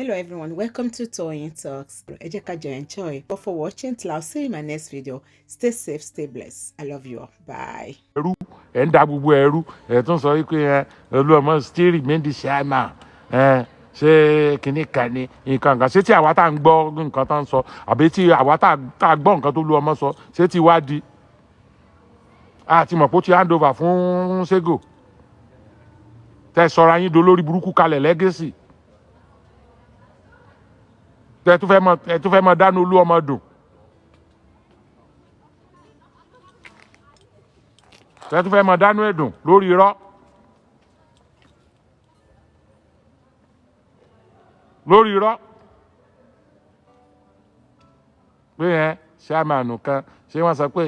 Hello everyone, welcome to Toyeen Talks. Ẹ jẹ́ ká jọ enjoy. But for watching till I'll see you in my next video. Stay safe, stay blessed. I love you all. Bye. Ẹrú ẹ̀ ń da gbogbo ẹrú ẹ̀ tún sọ wípé ẹ Olúọmọ still remain the chairman. Ẹ ṣé kinní kan ní nǹkan kan, ṣé tí àwa tá à ń gbọ́ nǹkan tó ń sọ, àbí tí àwa tá a gbọ́ nǹkan tó Olúọmọ sọ, ṣé tí wá di àti mọ̀ pé ó ti hand over fún Sego? Tẹ sọra yín dolórí burúkú kalẹ̀. Legacy, tẹ tún fẹ́ mọ dánú Olúọmọ dùn, tẹ tún fẹ́ mọ dánú ẹ̀dùn lórí irọ́, lórí irọ́ pé ẹ ṣáàmánù kan, ṣé wọ́n sọ pé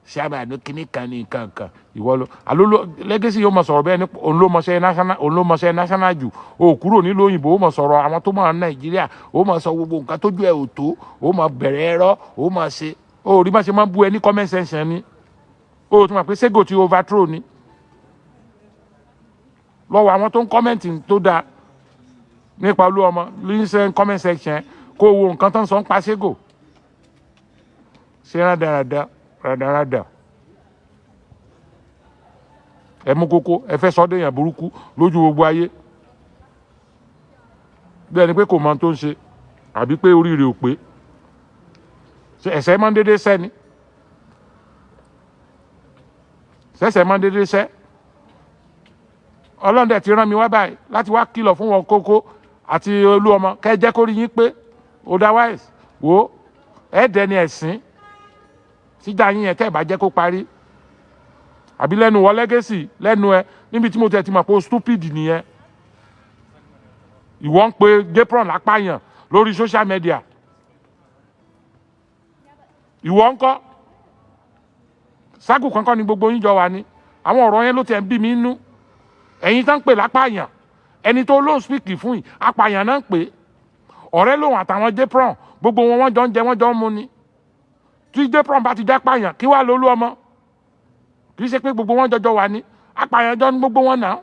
ṣáàmánù kínní kan ní nǹkan kan. Ìwọ ló àlóló Legacy yóò mọ sọ̀rọ̀ bẹ́ẹ̀ ni. Òun ló mọṣẹ́ national, òun ló mọṣẹ́ national jù. O kúrò nílùú òyìnbó, ó mọ sọ̀rọ̀ àwọn tó mọ̀ Nàìjíríà, ó mọ sọ gbogbo nǹkan tójú ẹ̀ ò tó, ó mọ bẹ̀rẹ̀ ẹ̀rọ, ó mọ ṣe. Ó rí bá ṣe máa ń bú ẹ ní comment section ni. Ó tún mọ̀ pé Sego ti overthrow ni lọ́wọ́ àwọn tó ń comment tó dáa nípa Olúọmọ ní comment section, kó wo nǹkan tó ń sọ ń pa Sego. Ṣe rádaràda rádaràda? Ẹ mú kókó, ẹ fẹ́ sọ déèyàn burúkú lójú gbogbo ayé, bẹ́ẹ̀ ni pé kò mọ ohun tó ń ṣe, àbí pé orí rẹ̀ ò pé. Ẹ̀sẹ̀ máa ń dédé sẹ́ ni, sẹ́sẹ̀ máa ń dédé sẹ́. Ọlọ́run dẹ̀ ti rán mi wá báyìí láti wá kìlọ̀ fún wọn, Kókó àti Olúọmọ, kẹ́ ẹ jẹ́ kó rí yín pé. Otherwise, wo ẹ dẹni ẹ̀sìn síjà yín yẹn tẹ́ ẹ bá jẹ́ kó parí. Àbí lẹ́nu wọ Legacy lẹ́nu ẹ níbi tí mo tẹ̀ ti mọ̀ pé o stupid nìyẹn. Ìwọ ń pe Jpron lápáyàn lórí social media. Ìwọ ń kọ́ ságù kankan ni gbogbo yín jọ wà ní. Àwọn ọ̀rọ̀ yẹn ló tẹ̀ ń bí mi nú. Ẹ̀yin tán ń pè lápáyàn, ẹni tó lóun speak fún yìí, apàyàn náà ń pè ọ̀rẹ́ lòun àtàwọn Jpron. Gbogbo wọn, wọ́n jọ ń jẹ, wọ́n jọ ń mu ni. Tí Jpron bá ti jẹ́ pààyàn, kí wàá lolú ọmọ? Kì í ṣe pé gbogbo wọn jọjọ wà ní apààyàn jọ ní gbogbo wọn náà.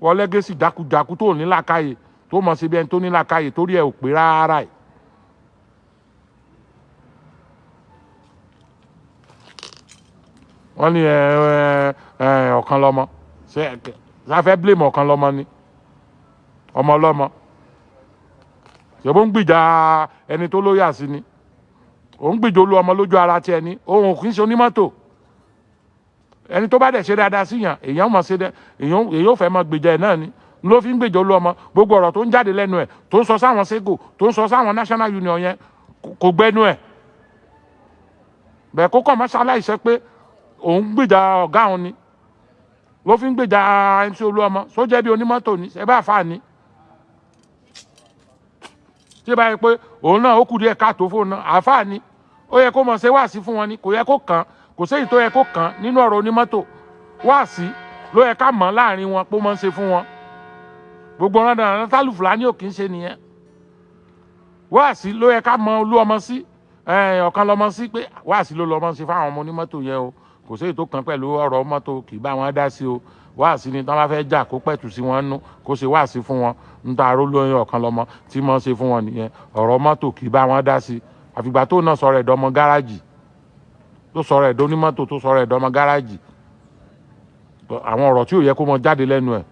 Wọ Legacy jákujáku tó ní làákàyè, tó mọ̀ síbi ẹni tó ní làákàyè, torí ẹ ò pé rárá ẹ̀. Wọ́n ní ẹ ẹ ọ̀kan lọ́mọ, ṣe ṣáfẹ́ blame ọ̀kan lọ́mọ ni? Ọmọ ọlọ́mọ ṣèbó ń gbìjà ẹni tó lóyà sí ni, òun gbìjà olú ọmọ lójú ara tiẹ̀ ni. Òun kì í ṣe onímọ́tò. Ẹni tó bá dẹ̀ ṣe dáadáa síyàn, èèyàn mọ̀ ṣe dẹ́, èèyàn ò fẹ́ mọ gbèjà ẹ̀ náà ni. Ló fi ń gbèjà olú ọmọ. Gbogbo ọ̀rọ̀ tó ń jáde lẹ́nu ẹ̀, tó ń sọ sáwọn Sego, tó ń sọ sáwọn National Union yẹn, kò gbẹ́nu ẹ̀ bẹ́ẹ̀. Kó kàn mọ́ ṣaláìṣẹ́ pé òun gbèjà ọ̀gá òun ni ló fi ń gbèjà MC Olúọmọ. Sójẹ́ bí onímọ́tò ni, ṣẹ́ bá fà ní tí báyìí pé òun náà ó kù díẹ̀ káàtó fóun náà, àáfàá ni. Ó yẹ kó mọ̀ ṣe wáàsí fún wọn ni. Kò yẹ kó kàn, kò séyìí tó yẹ kó kàn nínú ọ̀rọ̀ onímọ́tò. Wáàsí ló yẹ ká mọ̀ láàrin wọn pé ó mọ̀ ń ṣe fún wọn. Gbogbo ọ̀rọ̀ dáná tálù Fúlàní ò kì í ṣe nìyẹn. Wáàsí ló yẹ ká mọ Olúọmọ sí, ọ̀kan lọmọ sí, pé wáàsí ló lọmọ sí fáwọn ọmọ onímọ́tò yẹn o. Kò séyìí tó kàn pẹ̀lú ọ̀rọ̀ mọ́tò, kì í bá wọn dá sí o. Wáàsí ni tí wọ́n bá fẹ́ jà, kó pẹ̀tù sí wọn nú, kó ṣe wáàsí fún wọn. Ń ta aró lóyún ọ̀kan lọmọ tí mọ́ ṣe fún wọn nìyẹn. Ọ̀rọ̀ mọ́tò, kì í bá wọn dá sí. Àfìgbà tó náà sọ̀rọ̀ ẹ̀dọ́mọ gáràjì, tó sọ̀rọ̀ ẹ̀dọ́ onímọ́tò, tó sọ̀rọ̀ ẹ̀dọ́mọ gáràjì, àwọn ọ̀rọ̀ tí ò yẹ kó mọ jáde lẹ́nu ẹ̀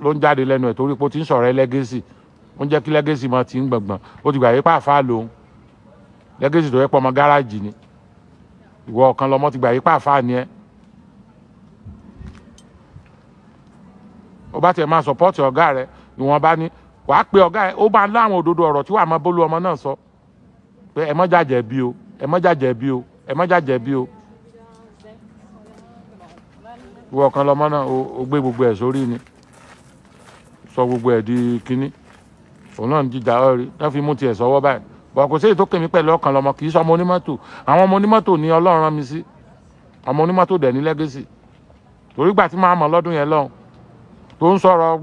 ló ń jáde lẹ́nu ẹ̀, torí pé ó ti ń sọ̀rọ̀ ẹ Legacy. Ó ń jẹ́ kí Legacy mọ ti ń gbọ̀ngbọ̀n. Ó ti gbà yí pàfà lòun. Legacy tó yẹ pọ̀ ọmọ gáràjì ni, ìwọ ọ̀kan lọmọ ti gbà yí pàfà ni ẹ. Ó bá tiẹ̀ máa support ọ̀gá rẹ̀ ìwọ̀nba ni wàá pe ọ̀gá ẹ̀. Ó máa láwọn òdodo ọ̀rọ̀ tí wàá máa bólú ọmọ náà sọ pé ẹ mọ́ jàjẹ́ bí o, ẹ mọ́ jàjẹ́ bí o, ẹ mọ́ jàjẹ́ bí o. Ìwọ kan lọmọ náà, ó gbé gbogbo ẹ̀ sórí ni, sọ gbogbo ẹ̀ di kínní. Òun náà ń jíjà ọ̀rí náà fi mú tiẹ̀ sọ́wọ́ báyìí bọ̀. Kò sí èyí tó kèmí pẹ̀lú ọ̀kan lọmọ. Kì í sọ ọmọ onímọ́tò. Àwọn ọmọ onímọ́tò ní Ọlọ́run rán mi sí. Ọmọ onímọ́tò dẹ̀ ní Legacy, torí gbà tí màá mọ̀ lọ́dún yẹn lọ́hùn tó ń sọ̀rọ̀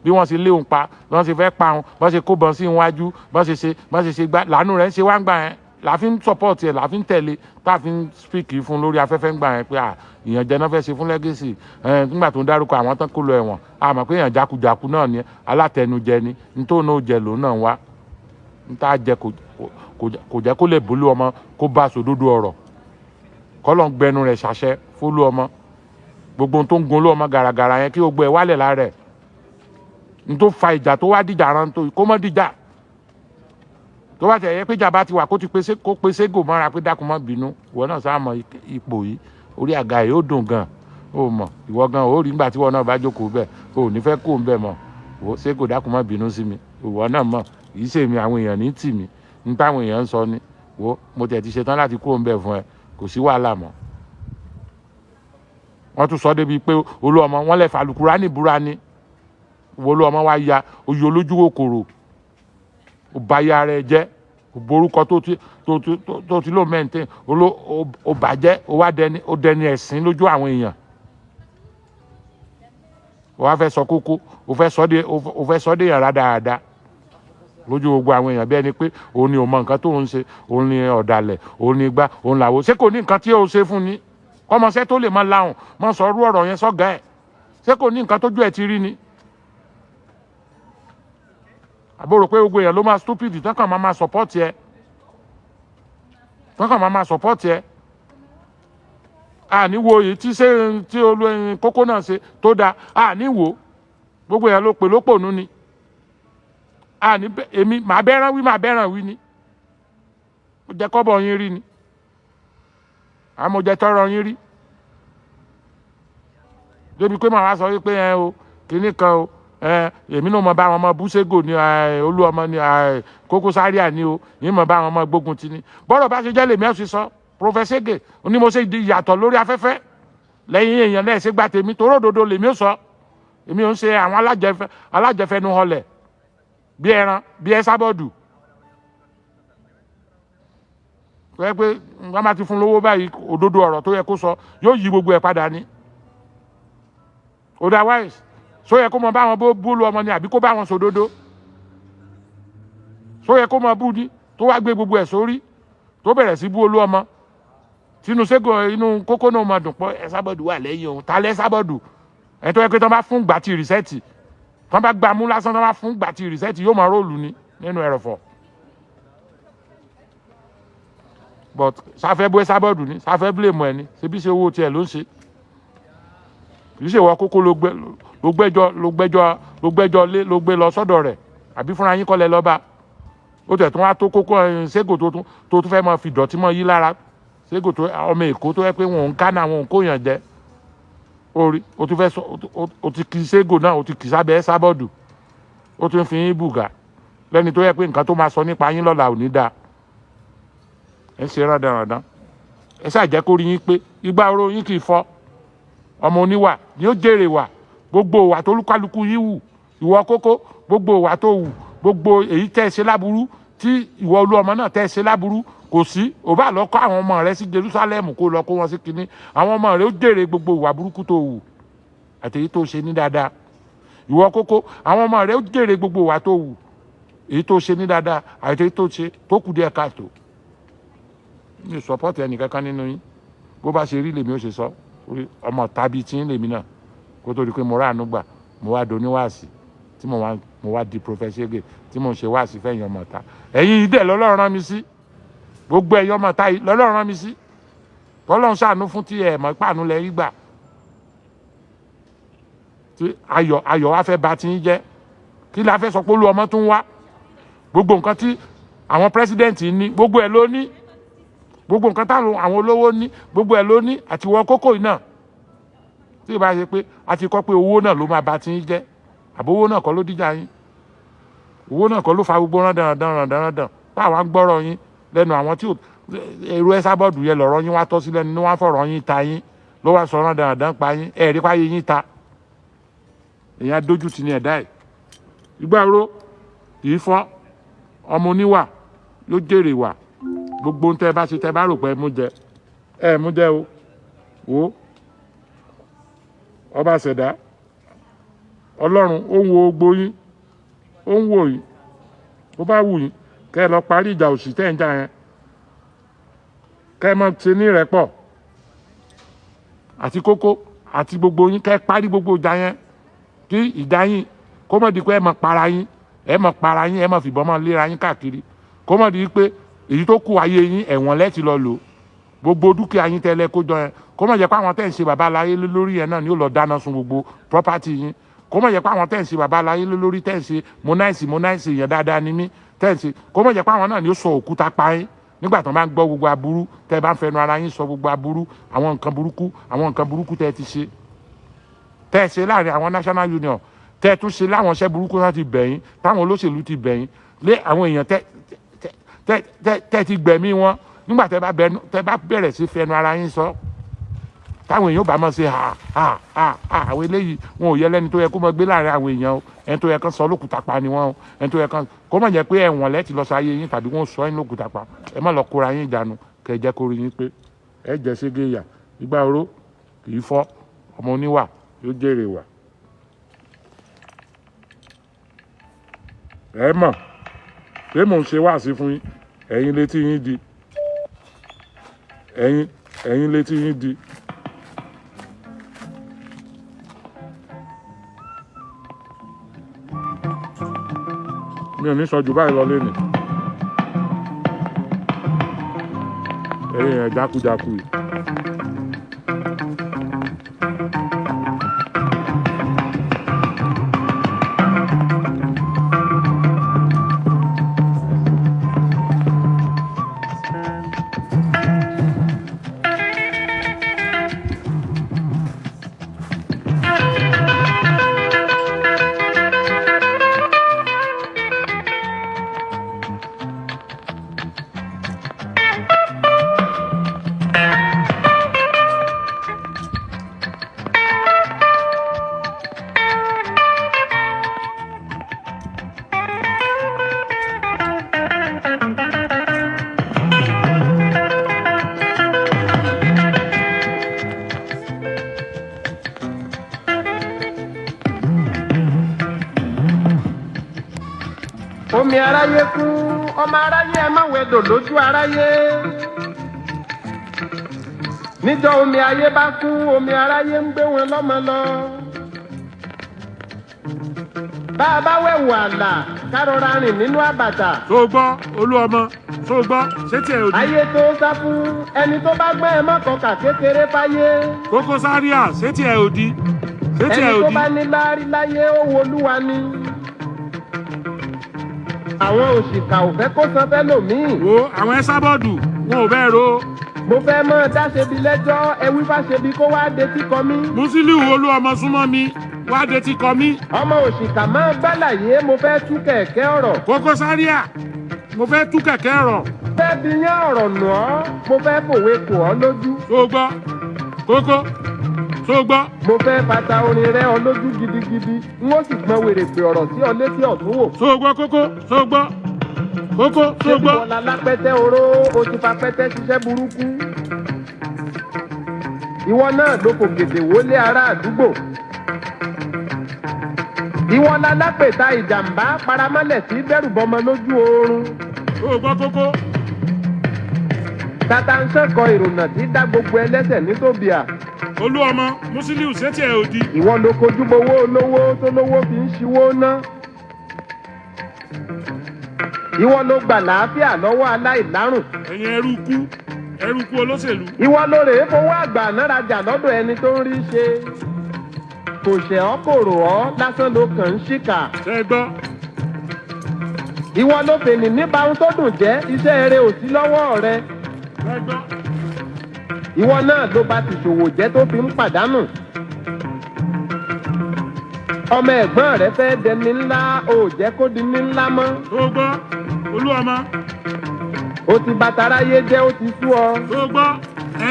bí wọ́n ṣe lé òun pa, bí wọ́n ṣe fẹ́ pa òun, bí wọ́n ṣe kó bọn sí iwájú, bí wọ́n ṣe ṣe gbá làánú rẹ̀ ń ṣe wá ń gbà yẹn. La fi ń support ẹ̀, la fi ń tẹ̀lé, tá a fi ń speak fún lórí afẹ́fẹ́ ń gbà yẹn pé à ìyànjẹ náà fẹ́ ṣe fún legacy ẹ̀. Nígbà tó ń dárúkọ àwọn tán kó lọ ẹ̀wọ̀n, a mọ̀ pé èèyàn jákujàku náà ni, alátẹnujẹ ni. Nítorí náà ó jẹ lòun náà wá níta jẹ, kò jẹ́ kó lè bólú ọmọ kó bá sòdodo ọ̀rọ̀ kọ́lọ̀ ń gbẹnu rẹ̀ ṣàṣẹ fólú ọmọ. Gbogbo ohun tó ń gun olú ọmọ gàràgàrà yẹn, kí gbogbo ẹ̀ wálẹ̀ lára ẹ̀. N tó fa ìjà tó wá dìjà ran tó kó mọ́ dìjà, tó bá tẹ̀ yẹ pé ìjà bá ti wà, kó ti pèsè, kó pèsè gò mọ́ra pé dákun, má bínú, ìwọ náà sáà mọ ipò yìí, orí àga yìí ó dùn gan, ó mọ̀ ìwọ gan ó rí nígbà tí ìwọ náà bá jókòó bẹ́ẹ̀, ó ní fẹ́ kó ń bẹ̀ mọ̀. Wò Ségò, dákun, má bínú sí mi, ìwọ náà mọ̀ kì í ṣèmi, àwọn èèyàn ní tì mí, ní táwọn èèyàn ń sọ ni. Wò, mo tẹ̀ ti ṣetán láti kó ń bẹ̀ fún ẹ, kò sí wàhálà mọ́. Wọ́n tún sọ débi pé olú ọmọ wọn lè fa Àlùkùránì búra ni. Olú ọmọ wa ya oyè olójú kòkòrò, ó ba ya rẹ jẹ́, ó borúkọ tó ti lò mẹ́ǹtẹ́ ó bàjẹ́, ó wá dẹni, ó dẹni ẹ̀sìn lójú àwọn èèyàn. Ó wá fẹ́ sọ kókó, ó fẹ́ sọ dé yàrá dáadáa lójú gbogbo àwọn èèyàn, bí ẹni pé òun ni ò mọ nǹkan tó ń ṣe, òun ni ọ̀dàlẹ̀, òun ni gbá, òun làwọ̀. Ṣé kò ní nǹkan tí ó ṣe fún ni kọ́mọṣẹ́ tó lè máa lahùn máa sọ irú ọ̀rọ̀ yẹn sọ́gà ẹ̀? Ṣé kò ní nǹkan tójú ẹ̀ ti rí ni? Àbúrò pé gbogbo èèyàn ló máa stupid tán kàn máa support ẹ, tán kàn máa support ẹ. Àní wo èyí tí ṣe tí olú kókó náà ṣe tó dáa, àní wo gbogbo èèyàn ló pè lópònú ni. Àní èmi màá bẹ́ràn wí, màá bẹ́ràn wí ni. Ó jẹ́ kọ́bọ̀ yín rí ni, àmọ́ jẹ́ tọrọ yín rí débi pé màá wá sọ wípé ẹ o kinní kan o, ẹ èmi náà mọ bá wọn mọ búṣégò ní olú ọmọ ní Koko Zaria ní o, yìí mọ bá wọn mọ gbógun ti ní. Bọ́rọ̀ bá ṣe jẹ́ lèmi ẹ̀ sì sọ. Professor Ege ní mo ṣe yàtọ̀ lórí afẹ́fẹ́ lẹ́yìn èèyàn náà ṣe gba tèmi toró òdodo lèmi ó sọ. Èmi ò ń ṣe àwọn alájẹfẹnu họlẹ̀ bí ẹran bí ẹ sábọ̀dù tó yẹ pé wọ́n bá ti fún lówó báyìí, òdodo ọ̀rọ̀ tó yẹ kó sọ yóò yí gbogbo ẹ̀ padà ní. Otherwise, so yẹ kó mọ bá wọn bó búlù ọmọ ni àbí kó bá wọn sòdodo? So yẹ kó mọ bú ni tó wá gbé gbogbo ẹ̀ sórí, tó bẹ̀rẹ̀ sí bú olú ọmọ tínú ségò, inú kókó náà máa dùn pọ̀ ẹ sábọ̀dù wà lẹ́yìn òun. Ta lẹ́ sábọ̀dù ẹ tó yẹ pé tó bá fún gbà tí rìsẹ́ẹ̀tì, tó bá gbà mú lásán, tó bá fún gbà tí rìsẹ́ẹ̀tì, yóò máa róòlù ni nínú ẹrọ̀fọ̀? But sáfẹ́ bú ẹ sábọ̀dù ni, sáfẹ́ blame ẹ ni, ṣebí ṣe owó tiẹ̀ ló ń ṣe? Kì í ṣe ìwọ kókó ló gbẹ ló gbẹ́jọ́ ló gbẹ́jọ́ ló gbẹ́jọ́ lé ló gbé lọ sọ́dọ̀ rẹ̀, àbí fúnra yín kọ́lẹ̀ lọ́ba? Ó tẹ̀ tún wá tó kókó ẹ̀yìn ségò tó tún fẹ́ máa fi dọ̀tí mọ́ yí lára. Ségò tó ọmọ Èkó tó yẹ pé wọn ò ń kánà, wọn ò ń kóyàn jẹ orí, o tún fẹ́ sọ o ti kì í ségò náà, o ti kì í sábẹ́ sábọ́ọ̀dù, ó tún fi yín bùgà lẹ́ni tó yẹ pé nǹkan tó máa sọ nípa yín lọ́la ò ní dáa. Ẹ ń ṣe rádaràdán, ẹ ṣáà jẹ́ kó rí yín pé igbá oró yín kì í fọ́. Ọmọ oníwà ni ó jèrè wà. Gbogbo ìwà tó lúkálukú yín wù, ìwọ kókó, gbogbo ìwà tó wù, gbogbo èyí tẹ́ ẹ ṣe láburú, tí ìwọ olú ọmọ náà tẹ́ ẹ ṣe láburú, kò sí ò bá lọ kọ́ àwọn ọmọ rẹ sí Jerusalem, kó lọ kó wọn sí kinní, àwọn ọmọ rẹ ó jèrè gbogbo ìwà burúkú tó wù àti èyí tó ṣe ní dáadáa. Ìwọ kókó, àwọn ọmọ rẹ ó jèrè gbogbo ìwà tó wù, èyí tó ṣe ní dáadáa àti èyí tó ṣe tó kù díẹ̀ káàtó. Mi ò support ẹnìkankan nínú yín. Bó bá ṣe rí lèmi ó ṣe sọ. Orí ọmọ tàbí tí ń lèmi náà kó tó di pé mo ráàánú gbà, mo wá doni wáàsí tí mo wá di Professor Ege tí mo ń ṣe wáàsí fẹ̀yìn ọmọ ta. Ẹ̀yin yìí dẹ̀ lọ́lọ́run rán mi sí. Gbogbo ẹ̀yin ọmọ ta yìí lọ́lọ́run rán mi sí, tọ́lọ́run ṣàánú fún tí ẹ̀ mọ̀ pàánù lẹ rí gbà, tí ayọ̀ ayọ̀ wá fẹ́ ba ti ń jẹ́. Kí la fẹ́ sọ pé olú ọmọ tún wá? Gbogbo nǹkan tí àwọn president ní, gbogbo ẹ̀ ló ní. Gbogbo nǹkan táwọn àwọn olówó ní, gbogbo ẹ̀ ló ní. Àti wọ kókó yìí náà, tí ìbá ṣe pé a ti kọ́ pé owó náà ló máa ba ti ń jẹ́, àbówó náà kọ́ ló díjà yín, owó náà kọ́ ló fa gbogbo rán dandan dandan dandan táwa ń gbọ́rọ̀ yín lẹ́nu àwọn tí èrò ẹ sábọ̀dù yẹn lọ̀rọ̀ yín wá tọ́ sí lẹ́nu ní wọ́n á fọ̀rọ̀ yín ta yín, ló wá sọ rán dandan pa yín. Ẹ̀rí páyé yín ta èèyàn dójú ti ní ẹ̀dá ẹ̀. Ìgbà oró kì í fọ́. Ọmọ oníwà yóò jèrè wà. Gbogbo ń tẹ́ bá ṣe, tẹ́ bá rò pé ẹ mú jẹ, ẹ mú jẹ o. Wò ọba ṣẹ̀dá Ọlọ́run, ó ń wo gbogbo yín, ó ń wò yín. Bó bá wù yín kẹ́ ẹ lọ parí ìjà òṣì tẹ́ ń jà yẹn. Kẹ́ ẹ mọ̀ ṣe ní ìrẹ́pọ̀ àti Kókó àti gbogbo yín, kẹ́ ẹ parí gbogbo ìjà yẹn, kí ìjà yín kó mọ̀ di pé ẹ mọ̀ para yín, ẹ mọ̀ para yín, ẹ mọ̀ fìbọn mọ̀ léra yín káàkiri, kó mọ̀ di pé èyí tó kù ayé yín, ẹ̀wọ̀n lẹ́tì lọ lò. Gbogbo dúkìá yín tẹ́lẹ̀ kó jọ yẹn, kó mọ̀ jẹ́ pé àwọn tẹ́ ń ṣe bàbá aláyé lórí yẹn náà ni ó lọ dáná sun gbogbo property yín. Kó mọ̀ jẹ́ pé àwọn tẹ́ ń ṣe bàbá aláyé lórí, tẹ́ ń ṣe mo nice, mo nice, èèyàn dáadáa ni mí, tẹ́ ń ṣe, kó mọ̀ jẹ́ pé àwọn náà ni ó sọ òkúta pa yín nígbà tó bá ń gbọ́ gbogbo aburú tẹ́ bá ń fẹnu ara yín sọ, gbogbo aburú, àwọn nǹkan burúkú, àwọn nǹkan burúkú tẹ́ ti ṣe, tẹ́ ẹ ṣe láàrin àwọn national union, tẹ́ ẹ tún ṣe láwọn iṣẹ́ burúkú náà ti bẹ̀yìn, táwọn olóṣèlú ti bẹ̀yìn lé àwọn èèyàn, tẹ́ tẹ́ tẹ́ tẹ́ ti gbẹ̀mí wọn. Nígbà tẹ́ bá bẹ̀rẹ̀ sí fẹnu ara yín sọ, táwọn èèyàn bá máa ṣe ha ha ha ha, àwọn eléyìí wọn ò yẹ lẹ́ni tó yẹ kó máa gbé láàrin àwọn èèyàn o, ẹni tó yẹ kán sọ lókùúta pa ni wọn o, ẹni tó yẹ kán kó má jẹ́ pé ẹ̀wọ̀n lẹ́tì lọ sáyé yín tàbí wọ́n sọ yín lókùúta pa. Ẹ má lọ kóra yín ìjánu, kẹ́ ẹ jẹ́ kó rí yín pé ẹ jẹ́ ségé ìyà. Ìgbà oró kì í fọ́, ọmọ oníwà yóò jèrè wà. Ẹ mọ̀ pé mò ń ṣe wáàsí fún yín, ẹ̀yin létí yín di, ẹ̀yin létí yín di. Mi ò ní sọ jù báyìí lọ lẹ́nu, ẹ̀yin ẹ̀ jákujáku yìí. Omi aráyé kú, ọmọ aráyé, ẹ má wẹdò lójú aráyé. Níjọ́ omi ayé bá kú, omi aráyé ń gbé wọn lọ́mọ lọ. Bá a bá wẹ̀wù àlà, ká rọra rìn nínú àbàtà. Tó o gbọ́, olú ọmọ, tó o gbọ́, ṣé tiẹ̀ ò di. Ayé tó sá fún ẹni tó bá gbẹ́, ẹ má kọkà kékeré fáyé. Koko Zaria, ṣé tiẹ̀ ò di, ṣé tiẹ̀ Ẹni ò tó di. bá ní láárí láyé, ó wo Olúwa ni. Àwọn òṣìkà ò fẹ́ kó san fẹ́lòmíì. Wo àwọn ẹ sábọ́ọ̀dù wọn ò bẹ́ẹ̀ ro. Mo fẹ́ mọ́ dáṣebi lẹ́jọ́, ẹ wí fáṣebi kó wá detí kọ mí. Musiliu olú ọmọ, súnmọ́ mi, wá detí kọ mí. Ọmọ òṣìkà máa gbàlàyé, mo fẹ́ tú kẹ̀kẹ́ ọ̀rọ̀. Koko Zaria, mo fẹ́ tú kẹ̀kẹ́ rọ̀. Fẹ́ fi yán ọ̀rọ̀ nù ọ́, mo fẹ́ fòwe kò ọ́ lójú. Tó o gbọ́, Kókó, tó o gbọ́. Mo fẹ́ fata orin rẹ ọ lójú gidigidi, n ó sì gbọ́n wèrè pé ọ̀rọ̀ sí ọ létí ọ̀tún wò. Tó o gbọ́, Kókó, tó o gbọ́, Kókó, tó Ṣé o gbọ́. bí wọ́n la lápẹ́tẹ́ oró, o ti fa pẹ́tẹ́ ṣiṣẹ́ burúkú. Ìwọ náà ló kò gèdè wọlé ará àdúgbò. Ìwọ la lápẹ̀ta ìjàmbá paramọ́lẹ̀ sí dẹ́rùbọmọ lójú oorun. Tó o gbọ́, Kókó. Tata ń sẹ́kọ̀ọ́ ìrònà tí dá gbogbo ẹlẹ́sẹ̀ nítòbíà. Olú ọmọ, Musiliu, ṣé tiẹ̀ ò di. Ìwọ ló kojú bowó olówó tó lówó fi ń ṣiwó ná. Ìwọ ló gbà làáfíà lọ́wọ́ aláìlárùn. Ẹ̀yin ẹrú kú, ẹrú kú olóṣèlú. Ìwọ ló rèé fowó àgbà nárajà lọ́dọ̀ ẹni tó ń rí ṣe. Kò ṣẹ̀ ọ́, kò rò ọ́, lásán ló kàn ń ṣìkà. Ṣé ẹ gbọ́? Ìwọ ló fèní nípa ohun tó dùn jẹ́, iṣẹ́ eré ò sí lọ́wọ́ rẹ. Ṣé ẹ gbọ́? Ìwọ náà ló bá ti ṣòwò jẹ́ tó fi ń pàdánù. Ọmọ ẹ̀gbọ́n rẹ fẹ́ dẹni ńlá, ò jẹ́ kó di ní ńlá mọ́. Tó o gbọ́, olú ọmọ. Ó ti bàtàráyé jẹ́, ó ti sú ọ. Tó o gbọ́,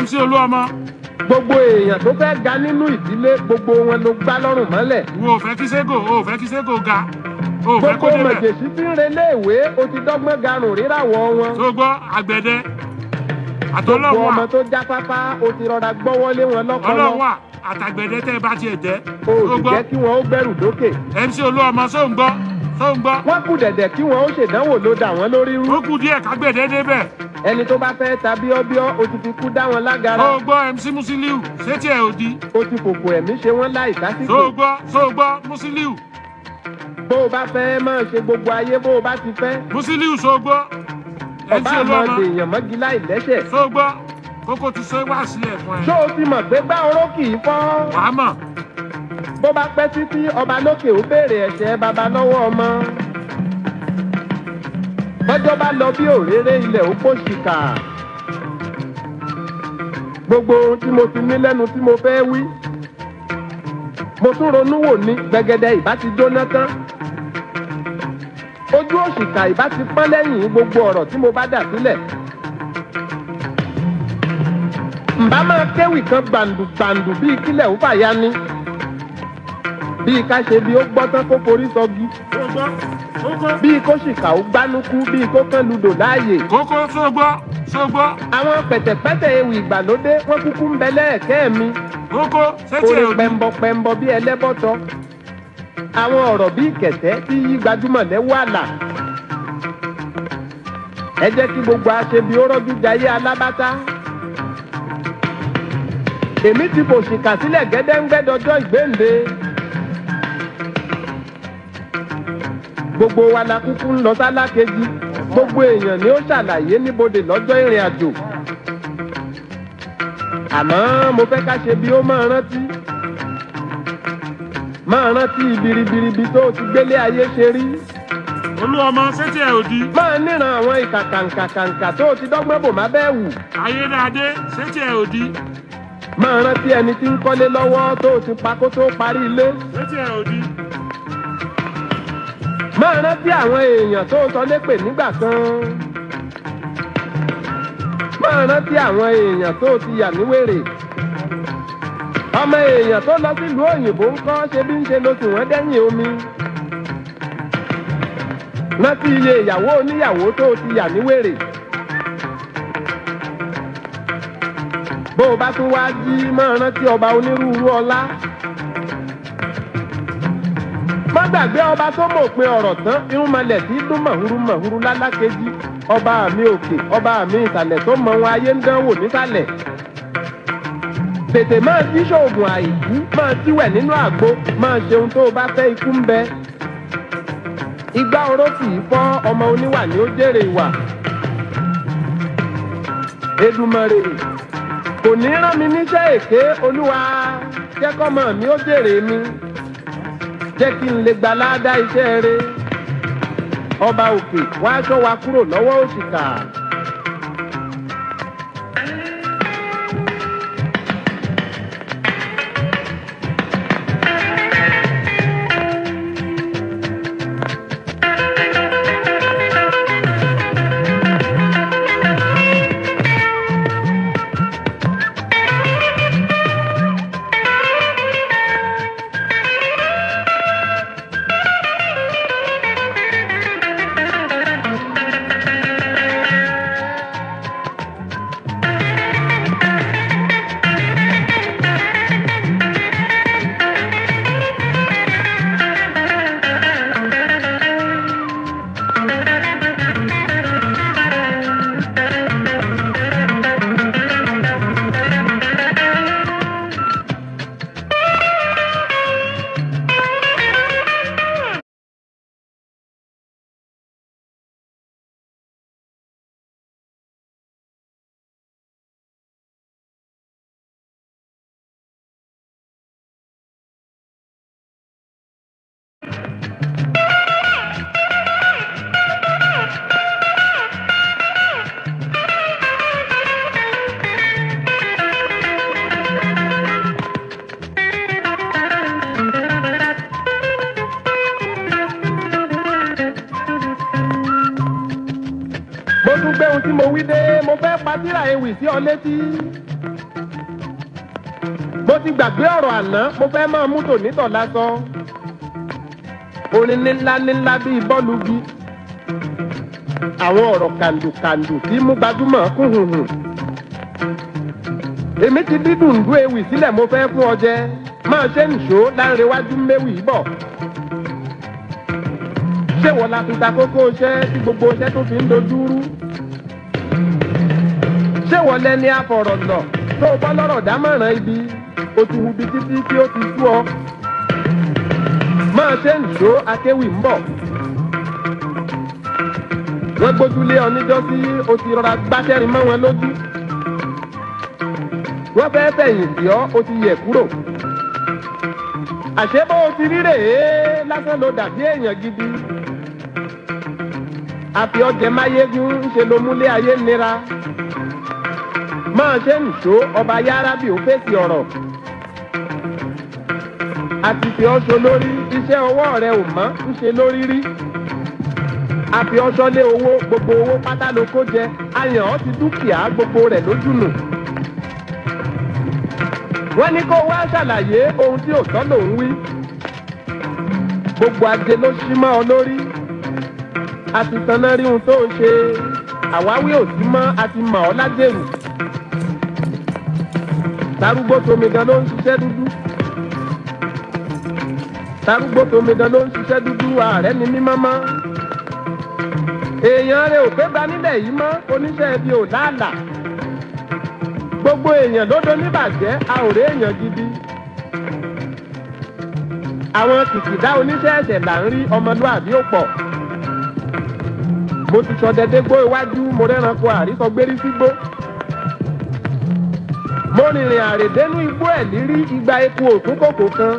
MC olú ọmọ. Gbogbo èèyàn tó fẹ́ ga nínú ìdílé, gbogbo wọn ló gbá lọ́rùn mọ́lẹ̀. Wo ò fẹ́ kí Ségò, o ò fẹ́ kí Ségò ga, o ò fẹ́ kó Gbogbo débẹ̀. mọ̀jèsí tí ń relé ìwé, ó ti dọ́gbọ́n garùn ríràwọ̀ wọn. Tó o gbọ́, àgbẹ̀dẹ Gbogbo àtọlọ́wà. ọmọ tó jáfáfá, ó ti rọra gbọ́wọ́lé wọn lọ́pọlọ. Ọlọ́wà àtàgbẹ̀dẹ tẹ́ ẹ bá tiẹ̀ jẹ́. O Tó o sì gbọ́, jẹ́ kí wọn ó gbẹ́rù dókè. MC olú ọmọ, só ń gbọ́, só ń gbọ́? Wọ́n kù dẹ̀dẹ̀ kí wọn ó ṣèdánwò, ló dà wọ́n lórí rú. Ó kù díẹ̀ kágbẹ̀dẹ débẹ̀. Ẹni tó bá fẹ́ ta bíọ́bíọ́, o ti fi kú dá wọn lágara. Tó o gbọ́ MC Musiliu, ṣé tiẹ̀ ò di? O ti fòfò ẹ̀mí ṣe wọ́n láì Tó tásìkò. o gbọ́, tó o gbọ́ Musiliu? Bó o bá fẹ́ máa ṣe gbogbo ayé bó o bá ti fẹ́. Musiliu, ṣó o gbọ́? MC Ọba àmọ́ Olúọmọ, dèèyàn mọ́gi láì lẹ́sẹ̀. ṣó o gbọ́? Kókó ti ṣe wá sílẹ̀ fún ẹ. Ṣó o ti mọ̀ pé gbá oró kì í fọ́? Wàá mọ̀. Bó bá pẹ́ títí, ọba lókè ó béèrè ẹ̀ṣẹ̀ baba lọ́wọ́ ọmọ. Bọ́jọ́ bá lọ bí òréré, ilẹ̀ ó pò ṣìkà. Gbogbo ohun tí mo ti ní lẹ́nu tí mo fẹ́ wí, mo tún ronú wò ní gbẹgẹdẹ ìbá ti jóná tán. Ojú òṣìkà ìbá ti pọ́n lẹ́yìn gbogbo ọ̀rọ̀ tí mo bá dà sílẹ̀. Ǹbá máa kéwì kan gbàǹdùgbàǹdù bíi kílẹ̀ ó fàya ni, bíi ká ṣe bí ó gbọ́ tán kó forí sọgi, Tó o gbọ́? Kókó. Bíi kó ṣìkà ó gbánúkú, bíi kó kán ludò láàyè. Kókó, ṣó o gbọ́? Ṣó o gbọ́? Àwọn pẹ̀tẹ̀pẹ̀tẹ̀ ewì ìgbàlódé wọ́n kúkú ń bẹ lẹ́ẹ̀kẹ́ mi. Kókó, ṣé tiẹ̀ Orin ò di? pẹ̀mbọpẹ̀mbọ bíi ẹlẹ́bọ̀tọ̀, àwọn ọ̀rọ̀ bíi kẹ̀tẹ́ tí yí gbajúmọ̀ lẹ́wọ́ àlà. Ẹ jẹ́ kí gbogbo aṣebi ó rọ́jú jayé alábátá. Èmi ti fòṣìkà sílẹ̀ gẹ́dẹ́ńgbẹ́ dọjọ́ ìgbéǹde. Gbogbo wa la kúkú ń lọ sálákejì. Gbogbo èèyàn ni ó ṣàlàyé níbodè lọ́jọ́ ìrìn àjò. Àmọ́ mo fẹ́ ká ṣe bí ó máa rántí, máa rántí ibiribiribi tó o ti gbélé ayé ṣe rí. Olúọmọ, ṣé tiẹ̀ ò di? Máa níran àwọn ìkà kàǹkàkàǹkà tó o ti dọ́gbọ́n bò má bẹ́ẹ̀ wù. Ayédáadé, ṣé tiẹ̀ ò di? Máa rántí ẹni tí ń kọ́lé lọ́wọ́ tó o ti pa kó tó parí ilé. Ṣé tiẹ̀ ò di? Máa rántí àwọn èèyàn tó o sọ lépè nígbà kan. Máa rántí àwọn èèyàn tó o ti yà níwèrè. Ọmọ èèyàn tó lọ sílùú òyìnbó ń kọ́ ṣe bí ń ṣe lóṣù wọ́n dẹ́yìn omi. Rántí iye ìyàwó oníyàwó tó o ti yà níwèrè. Bó o bá tún wá jí, máa rántí ọba onírúurú ọlá. Má gbàgbé ọba tó mọ̀pin ọ̀rọ̀ tán, irúnmọlẹ̀ tí dún mọ̀húrú mọ̀húrú lálákejì, ọba mi òkè, ọba mi ìsàlẹ̀, tó mọ ohun ayé ń dánwò nísàlẹ̀. Tètè máa jí ṣoògùn àìkú, máa tíwẹ̀ nínú àgbo, máa ṣe ohun tó o bá fẹ́, ikú ń bẹ. Igbá oró kì í fọ́, ọmọ oníwà ni ó jèrè ìwà. Èdùmàrè kò ní rán mi níṣẹ́ èké. Olúwa, jẹ́ kọ́mọ mi ó jèrè mi, jẹ́ kí n lè gba ládá iṣẹ́ rẹ̀. Ọba òkè wá aṣọ wa kúrò lọ́wọ́ òṣìkà. Mo tún gbé ohun tí mo wí dé, mo fẹ́ pa tírà ewì sí ọ létí. Mo ti gbàgbé ọ̀rọ̀ àná, mo fẹ́ máa mú tònítọ̀ lásọ. Orin nílá nílá bíi bọ́ọ̀lù bí àwọn ọ̀rọ̀ kàndùkàndù tí mú gbajúmọ̀ kún hùhùn. Èmi ti dídùn dú ewì sílẹ̀, mo fẹ́ fún ọ jẹ. Máa ṣe nìṣó láńrewájú méwì bọ̀. Ṣé wọ́n la fi ta kókó iṣẹ́ tí gbogbo iṣẹ́ tó fi ń dojú rú? Ṣé wọ́n lẹ́ni àfọ̀rọ̀ lọ tó o bọ́ lọ́rọ̀ dámọ̀ràn ibi o ti hubi títí tí ó ti sú ọ. Máa ṣe ń ṣó akéwì ń bọ̀. Wọ́n gbójúlé ọ níjọ́sí o ti rọra gbáṣẹ́rin mọ́ wọn lójú. Wọ́n fẹ́ fẹ̀yìn tì ọ́ o ti yẹ̀ kúrò. Àṣé bó o ti rí rèé lásán ló dàbí èèyàn gidi. Àfi ọjẹ máyégún ń ṣe ló múlé ayé nira. Máa ṣe ń ṣó ọba yárábì ó fèsì ọ̀rọ̀. Àti fi ọṣọ lórí iṣẹ́ ọwọ́ rẹ ò mọ́ ń ṣe lórí rí. Àfi ọṣọ lé owó gbogbo owó pátá ló kó jẹ ayàn ọ́ ti dúkìá gbogbo rẹ̀ lójú nù. Wọ́n ní kó wá ṣàlàyé ohun tí òótọ́ lòún wí. Gbogbo ajé ló ṣí mọ́ ọ lórí. A ti tanná rí ohun tó o ṣe. Àwáwí ò sí mọ́ a ti mọ̀ ọ́ lájèrú. Tarúgbó tomidan ló ń ṣiṣẹ́ dúdú. Tarúgbó tomidan ló ń ṣiṣẹ́ dúdú ààrẹ ni mímọ́ mọ́. Èèyàn rẹ̀ ò pé gba nílẹ̀ yìí mọ́ oníṣẹ́ ibi ò láàlà. Gbogbo èèyàn ló do níbàjẹ́ a ò rí èèyàn gidi. Àwọn kìkìdá oníṣẹ́ ẹ̀ṣẹ̀ là ń rí ọmọlúàbí ò pọ̀. Mo ti sọdẹ dégbò iwájú mo rẹ́ranko àrísọgbérí sígbó. Mo rìnrìn àrèdénú igbó ẹ̀ lírí igba eku òkú kòkò kan.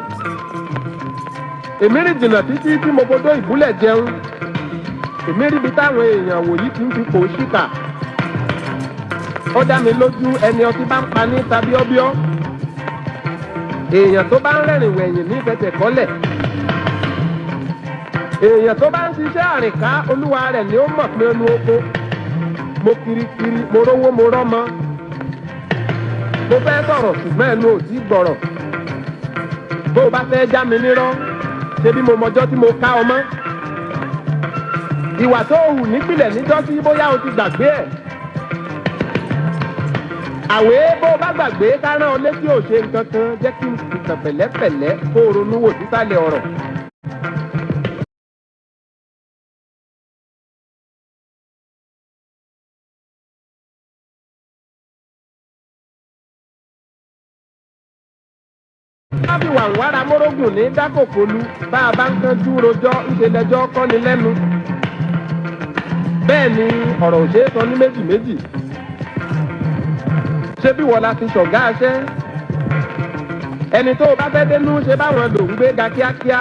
Èmi rìn jìnnà títí tí mo fodó ìbúlẹ̀ jẹun. Èmi ríbi táwọn èèyàn wòyí ti ń fipò ṣìkà. Ó dá mi lójú ẹni ọtí bá ń pa ní tàbí ọ́bíọ́. Èèyàn tó bá ń rẹ̀rìn wẹ̀yìn ní fẹsẹ̀ kọ́lẹ̀. Èèyàn tó bá ń ṣiṣẹ́ àrìnká olúwa rẹ̀ ni ó mọ̀ pé ẹnu oko. Mo kiri kiri mo rówó mo rọ́mọ. Mo fẹ́ sọ̀rọ̀ ṣùgbọ́n ẹnu ò tí gbọ̀rọ̀. Bó o bá fẹ́ já mi nírọ́, ṣe bí mo mọjọ́ tí mo ká ọ mọ́. Ìwà tó hù nípìnlẹ̀ níjọ́sí bóyá o ti gbàgbé ẹ̀. Àwé bó o bá gbàgbé ká rán ọ létí ò ṣe nǹkan kan jẹ́ kí n kìtàn pẹ̀lẹ́pẹ̀lẹ́ kó o ronú wò sísàlẹ̀ ọ̀rọ̀. Bá fi wàǹwára mórógùn ní dákòkòlù bá a bá ń kánjú rojọ́ ńṣe lẹ́jọ́ kọ́ni lẹ́nu. Bẹ́ẹ̀ ni ọ̀rọ̀ ò ṣeé sọ ní méjì méjì. Ṣé bí wọ́n la fi ṣọ̀gá aṣẹ́? Ẹni tó o bá fẹ́ dénú ṣe báwọn lò ń gbé ga kíákíá.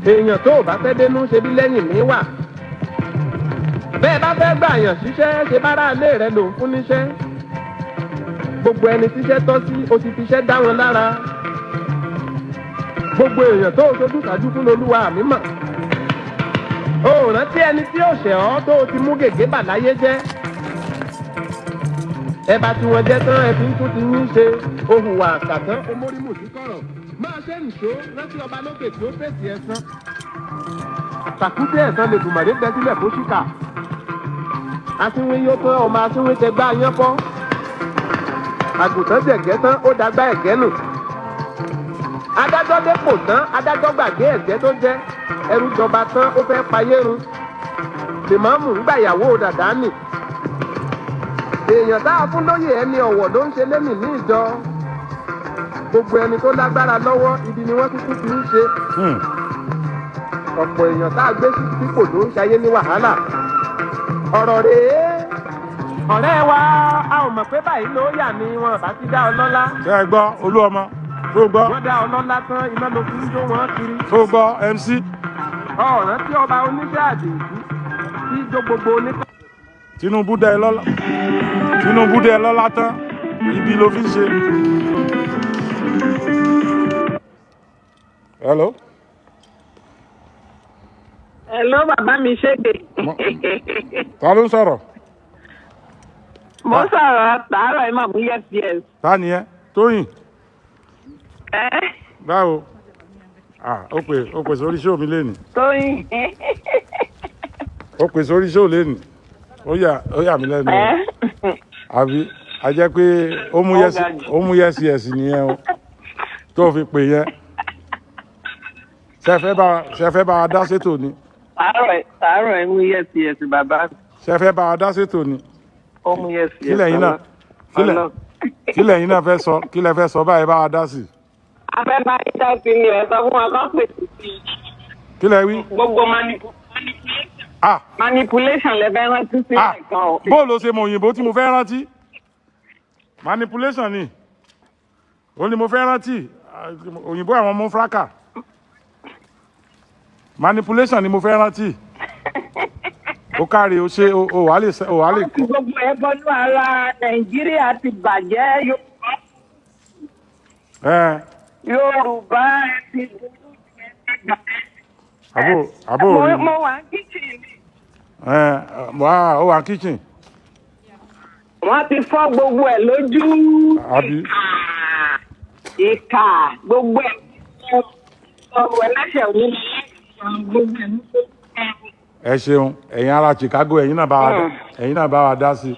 Èèyàn tó o bá fẹ́ dénú ṣe bí lẹ́yìn mi wà. Bẹ́ẹ̀ bá fẹ́ gbà yàn ṣiṣẹ́ ṣe bára ilé rẹ lò ń fún níṣẹ́. Gbogbo ẹni tíṣẹ́ tọ́ sí o ti fiṣẹ́ dá wọn lára. Gbogbo èèyàn tó o ṣojú ṣáájú fún lolúwa mi mọ̀. O ò rántí ẹni tí ò ṣẹ̀ ọ́ tó o ti mú gègé bà láyé jẹ́. Ẹ bá tí wọ́n jẹ́ tán ẹ fi ń tún ti yín ṣe ohùn wà àkàtán omórímù sí kọ̀rọ̀. Máa ṣe nìṣó rántí ọba lókè tí ó fèsì ẹ̀san. Tàkúté ẹ̀san lè dùmọ̀dé bẹ sílẹ̀ fún ṣìkà. Asínwín yóò tán ọmọ asínwín tẹ gbá yán fọ́. Àgùntàn jẹ̀gẹ́ tán ó dagbá ẹ̀gẹ́ nù. Adájọ́ dépò tán adájọ́ gbàgbé ẹ̀jẹ́ tó jẹ́. Ẹrú jọba tán ó fẹ́ payé run. Lèmọ́mù ń gbàyàwó dàdá nì. Èèyàn tá a fún lóyè ẹni ọ̀wọ̀ ló ń ṣe lémì ní ìjọ. Gbogbo ẹni tó lágbára lọ́wọ́ ibi ni wọ́n kúkú fi ń ṣe. Ọ̀pọ̀ èèyàn tá a gbé sípò ló ń ṣayé ní wàhálà. Ọ̀rọ̀ rèé. Ọ̀rẹ́ wa a ò mọ̀ pé báyìí ló yà ni wọn bá ti dá ọ lọ́lá. Ṣé ẹ gbọ́ olú ọmọ tó gbọ́? Wọ́n dá ọ lọ́lá tán iná ló fi ń jó wọn kiri. Tó gbọ́ MC. Ọ̀ràn tí ọba oníṣẹ́ àdìsí tí jó gbogbo oníkà. Tinubu dá ẹ lọ́lá Tinubu dá ẹ lọ́lá tán ibi ló fi ń ṣe. Hello. Hello, bàbá mi ṣègbè. Ta ló ń sọ̀rọ̀? Mo sọ̀rọ̀ tààrọ̀ ẹ̀ máa mú yes yes. Ta ni ẹ? Tóyìn. Ẹ́ Báwo? Ah, ó pè sórí show mi lénìí. Tóyìn. Ó pè sórí show lénìí. Ó yà mí lẹ́nu o. Ẹ́ Àbí a jẹ́ pé ó mú Ó yes ga jù. Ó mú yes yes nìyẹn o tó fi pè yẹn. Ṣé ẹ fẹ́ bá wa dá sétò ni? Tààrọ̀ ẹ̀ mú yes yes bàbá. Ṣe fẹ́ bá wa dá sétò ni? Ó mú yes yes. Kílẹ̀ yín náà kílẹ̀ Ọlọ́run. kílẹ̀ yín náà fẹ́ sọ? Kílẹ̀ fẹ́ sọ báyìí, bá wa dá sí? Afẹ́ bá yín dá sí ni, ẹ sọ fún wa kán pèsè sí i. Kílẹ̀ wí? Gbogbo manipulation. Ah. Manipulation lẹ fẹ́ rántí sí Ah. ẹ̀kan o. Bó ló ṣe mọ òyìnbó tí mo fẹ́ rántí? Manipulation ni ó ní mo fẹ́ rántí. Ah, òyìnbó àwọn ọmọ fraka, manipulation ni mo fẹ́ rántí. Ó káre, ó ṣe ó wà lè ó wà lè. Wọ́n ti gbogbo ẹ̀ bọ́nú ara Nàìjíríà ti bàjẹ́, Yorùbá. Ẹ. Yorùbá ẹ ti burú jù, ẹ ti bàjẹ́. Àbò Mo rí. mo wà ní kitchen ni. Ẹ wà, ó wà kitchen. Wọ́n ti fọ́ gbogbo ẹ̀ lójú. Àbí? Ìkà, ìkà, gbogbo ẹ̀, ọ̀rọ̀ ẹlẹ́ṣẹ̀ òní gbogbo ẹ̀ ní. Ẹ ṣeun, ẹ̀yin ará Chicago, ẹ̀yin náà bá wa dá sí i.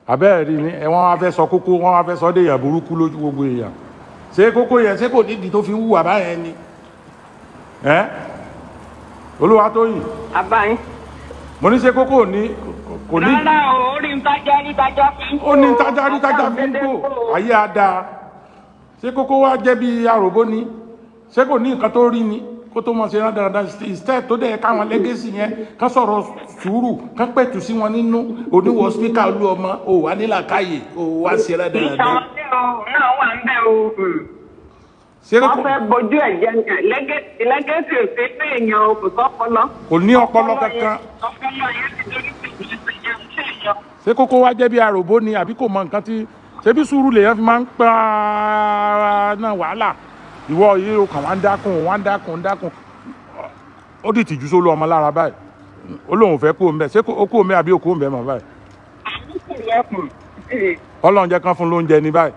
Àbẹ́ẹ̀ rí ni ẹ, wọ́n wá fẹ́ sọ kókó, wọ́n wá fẹ́ sọ déèyàn burúkú lójú gbogbo èèyàn. Ṣé kókó yẹn, ṣé kò nídìí tó fi ń hùwà báyẹn ni? Ẹ Olúwatóyìn. Àbáyín. Mo ní ṣé kókó ní kò ní. Rárá o, orí ń tajà rí tajà fi ń Ó ní tájá rí tájá fi ń gbò ayé ada. Ṣé kókó wá jẹ́ bí aròbó ni? Ṣé kò ní nǹkan tó rí ni kó tó mọ̀ ṣe rán dáradára? Instead tó dẹ̀ káwọn legacy yẹn kán sọ̀rọ̀ sùúrù, kán pẹ̀tù sí wọn nínú. Oníwọ̀ speaker olú ọmọ ò wá nílàkáyè, ò wá ṣe rán dáradára. Ìtàn náà wà ń bẹ̀ o. Ṣé Wọ́n kókó fẹ́ bójú ẹ̀ jẹ́ legacy ò sí pé èèyàn o kò sọ́pọlọ. Kò ní ọpọlọ kankan. Ọpọlọ yẹn ti dorí pé ìṣẹ̀yàn ṣèyàn. Ṣé kókó wá jẹ́ bí aròbó ni, àbí kò mọ nǹkan tí ṣé bí sùúrù lèèyàn fi máa ń pa náà wàhálà? Ìwọ yìí o kàn wá ń dákun, wá ń dákun, ń dákun. Ó dì tìjú sólú ọmọ lára báyìí, ó lóun fẹ́ kó ń bẹ̀. Ṣé ó kó ń bẹ̀ àbí ó kó ń bẹ̀ mọ́ báyìí? Àmúkù lẹ́kùn. Ọlọ́run jẹ́ kán fún lóúnjẹ ní báyìí.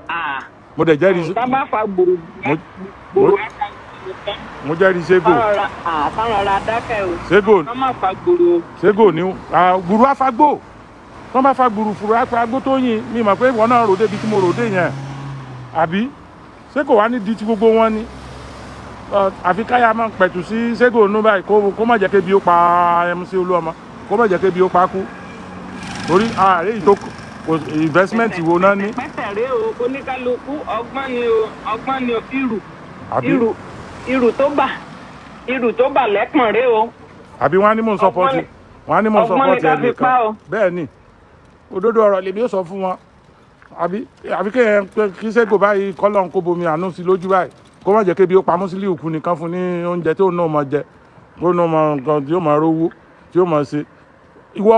Mo dẹ̀ jẹ́rìí. Tá bá fa gbòòrò gbòòrò. Mo jẹ́rìí Ségò. Táwọn ọ̀rọ̀ adákẹ́ o. Ségò. Wọ́n má fa gbòòrò. Ségò ní gbùrú afagbó, tó bá fa gbùrù fùrù afagbó tó yin mi mọ̀ pé ìwọ náà rò débi tí mo rò dé yẹn, àbí ṣé kò wá ní di ti gbogbo wọn ni? Àfi káyà máa pẹ̀tù sí Ségò nú báyìí, kó má jẹ́ kébi ó pa MC Olúọmọ, kó má jẹ́ kébi ó pa kú, torí ààrẹ yìí tó kò investment wo náà ní. Pẹ́sẹ̀ rèé o, oníkálukú ọgbọ́n ni o, ọgbọ́n ni o, irù. Àbí? Irù tó bà lẹ́pọ̀n rèé o. Àbí wọ́n á ní mò ń support wọ́n á ní mò ń Ọgbọ́n ni support ká fi ẹnìkan. pa o. Bẹ́ẹ̀ ni, òdodo ọ̀rọ̀ lèmi ó sọ fún wọn. Àbí kéèyàn pé kí Ségò báyìí, kọ́lọ́n kó bomi àánú sí lójú báyìí, kó má jẹ́ kébi ó pamọ́ sílé òkú nìkan, fún ní oúnjẹ tí ó náà máa jẹ, kó náà máa nǹkan tí ó máa rówó tí ó máa ṣe. Ìwọ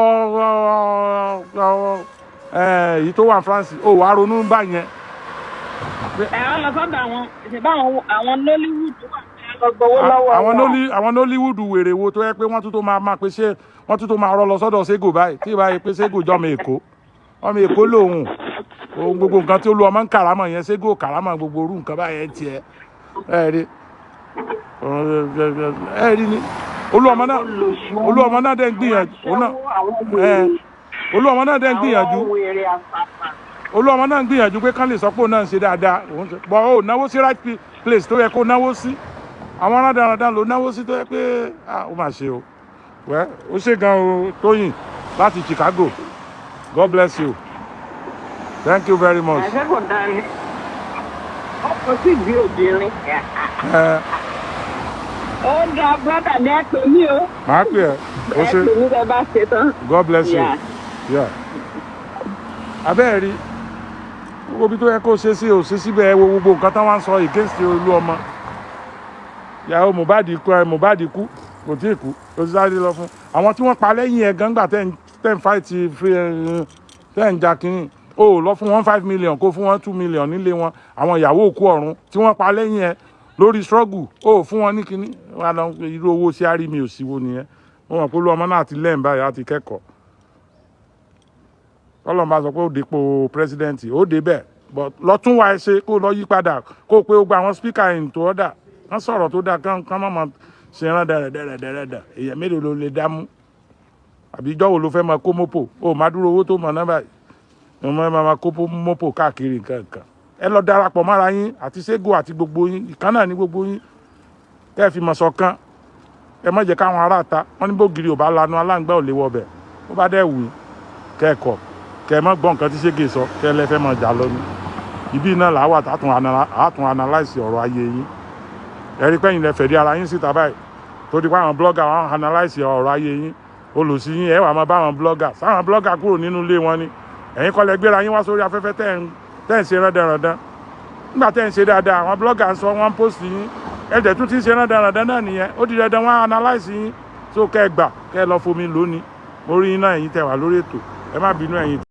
èyí tó wà ní France, ó wàá ronú báyẹn. Ẹ á lọ sọ́dọ̀ àwọn ìṣẹ̀bá àwọn Nollywood wà ní ẹ lọ gbowó lọ́wọ́ àwọn wọn. Àwọn Nollywood wèrè wo tó yẹ pé wọ́n tún tó máa pè ṣe, wọ́n tún tó máa rọ́ lọ sọ́dọ̀ Ségò báyìí, tí ìbáyìí pé Ségò jọmọ Èkó, ọmọ Èkó lòun òun. Gbogbo nǹkan tí ó lu ọmọ ń kàrámọ̀ yẹn, Ségò kàrámọ̀ gbogbo orú nǹkan báyẹn tiẹ̀. Ẹ rí ni olú ọmọ náà dẹ̀ ń gbìyànjú òun náà. Àwọn ẹ wèrè. Olú ọmọ náà dẹ̀ ń gbìyànjú. Àwọn wèrè àpapà. Olú ọmọ náà ń gbìyànjú pé kán lè sọ pé òun náà ń ṣe dáadáa. Òun ṣe bọ́ ó náwó sí right place tó yẹ kó náwó sí. Àwọn rádaràdà ló náwó sí tó yẹ pé ah, ó mà ṣe o. Wẹ́ ó ṣe gan o, Tóyìn láti Chicago. God bless you, thank you very much. Àṣẹ kò dáa ni. Ọkọ̀ sì gbé obìnrin. Ẹ. Ó dáa, brother ní, ẹ pè mí o. Màá pè ẹ́, ó Ẹ ṣe. pè mí tẹ bá ṣe tán. God bless you. Yeah. Yeah. Abẹ́ẹ̀ rí gbogbo ibi tó yẹ kó ṣe sí ò ṣe síbẹ̀. Ẹ wo gbogbo nǹkan táwọn ń sọ against olú ọmọ. Ìyàwó Mohbad kú, ẹ Mohbad kú, kò tí ì kú, ó ti sáré lọ fún àwọn tí wọ́n pa lẹ́yìn ẹ̀ gangba tẹ́ ń fight free, ẹ, tẹ́ ń ja kínní. O ò lọ fún wọn 5 million, kó fún wọn 2 million nílé wọn. Àwọn ìyàwó òkú ọ̀run tí wọ́n pa lẹ́yìn ẹ̀ lórí struggle, o ò fún wọn ní kínní. Wọn lọ irú owó sí àrí mi ò sí wo nìyẹn. Wọ́n mọ̀ pé olú ọmọ náà ti lẹ́yìn báyìí, á ti kẹ́kọ̀ọ́. Tọ́lọ́run bá sọ pé ó dépò president, ó dé bẹ́ẹ̀, but lọ tún wá ẹ ṣe, kó lọ yí padà, kó o pé ó gba àwọn speaker into order, kán sọ̀rọ̀ tó dáa, kán má máa ṣe rán dẹ̀rẹ̀dẹ̀rẹ̀dẹ̀rẹ̀. Èèyàn mélòó ló lè dá mú? Àbí ìjọ́ wo ló fẹ́ máa kó mọ́pò? Ó máa dúró owó tó mọ̀ náà báyìí, wọ́n máa kó mọ́pò káàkiri nǹkan nǹkan. Ẹ lọ darapọ̀ mára yín àti Ségò àti gbogbo yín, ìkan náà ní gbogbo yín, kẹ́ ẹ fi mọ̀ ṣọ̀kan. Ẹ má jẹ́ káwọn aráàta wọ́n ní bògiri ò bá lanu, aláǹgbá ò lè wọbẹ̀. Ó bá dẹ̀ wù yín. Kẹ́ẹ̀kọ́ kẹ́ ẹ má gbọ́ nǹkan tí Ṣégè sọ, kẹ́ ẹ lẹ́fẹ́ máa jà lọ ni. Ibi náà làá wà tààtún analyse ọ̀rọ̀ ayé yín. Ẹ rí pẹ́yìn lẹ fẹ̀dí ara yín síta báyìí, tó di pé àwọn blogger wọn analyse ọ̀rọ̀ ayé yín. Olùsí yín, ẹ wà máa bá àwọn blogger sáwọn blogger kúrò nínú ilé wọn ni. Ẹ̀yin kọ́ lẹ gbéra yín wá sórí afẹ́fẹ́ tẹ́ ń ṣe rándanrandan. Nígbà tẹ́ ń ṣe dáadáa, àwọn blogger ń sọ, wọ́n ń post yín. Ẹ̀jẹ̀ tún ti ń ṣe rándanrandan náà nìyẹn. Ó di dandan, wọ́n analyse yín. So kẹ́ ẹ gbà kẹ́ ẹ lọ fomi lónìí. Mo rí yín náà, ẹ̀yin tẹ́ wà lórí ètò, ẹ má bínú ẹ̀yin.